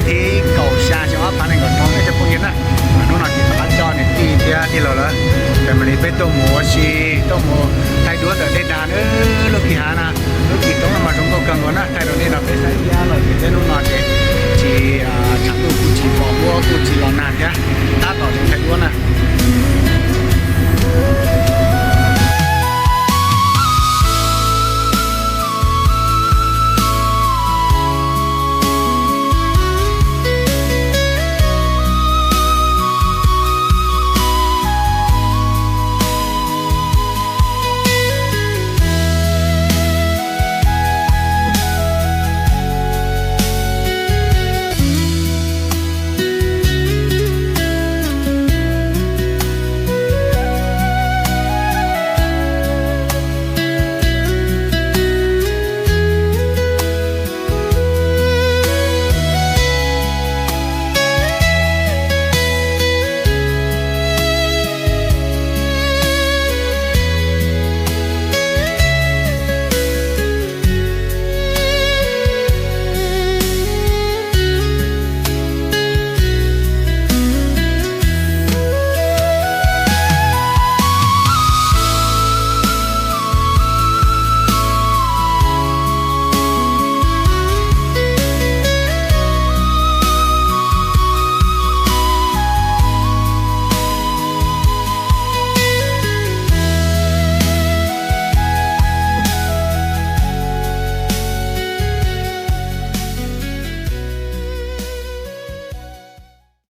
Thib kaum xya xyoo ob phav nees nkaum rau na cov phooj ywg na. Hnub no ces rov qab coj niam tij thiab tij laug lawv family peb tuaj mus ua si, tuaj mus thaij duab ntawm dej Nag na. Lub kis hav na, lub kis roob no mas zoo nkauj kawg nkaus na, thaij rau nej no peb saib thiab los ces hnub no ces